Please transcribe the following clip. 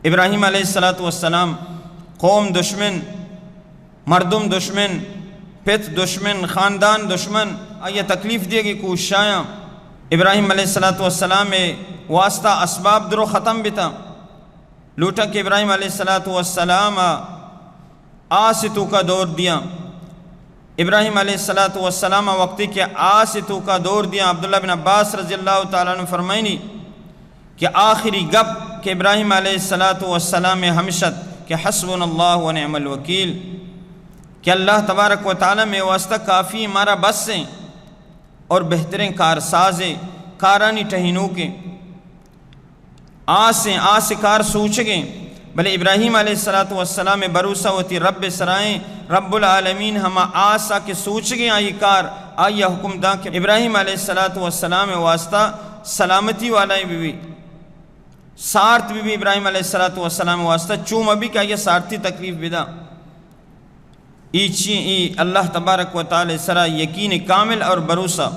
ابراہیم علیہ الصلوۃ والسلام قوم دشمن، مردم دشمن، پت دشمن، خاندان دشمن، آئی ءَ تکلیف دیگی کوششایاں۔ ابراہیم علیہ الصلوۃ والسلام ءِ واسطہ اسباب درو ختم بتا۔ لوٹا کہ ابراہیم علیہ الصلوۃ والسلام ءَ آس ءِ توکا دور دیاں۔ ابراہیم علیہ الصلوۃ والسلام ءَ وقتی کہ آس ءِ توکا دور دیاں، عبداللہ بن عباس رضی اللہ تعالی عنہ فرمائنی کہ آخری گپ کہ ابراہیم علیہ الصلوۃ والسلام ءَ ہمشت کہ حسبنا اللہ و نعم الوکیل، کہ اللہ تبارک و تعالی مئے واسطہ کافی، مارا بس ایں اور بہتریں کارساز ایں، کارانی ٹہینوک ایں۔ آس ایں، آس ءِ کار سوچگ ایں، بلے ابراہیم علیہ الصلوۃ والسلام ءِ بھروسہ وتی رب ءِ سرا ایں۔ رب العالمین ہما آس ءَ کہ سوچگ ایں آئی کار، آئی ءَ حکم داں کہ ابراہیم علیہ الصلوۃ والسلام ءِ واسطہ سلامتی والائیں بہ بی، سارت بہ بی۔ ابراہیم علیہ الصلوۃ والسلام ءِ واسطہ چو مہ بی کہ آئی ءَ سارتی تکلیف بدا۔ ای چی، ای اللہ تبارک و تعالی سرا یقین کامل اور بھروسہ۔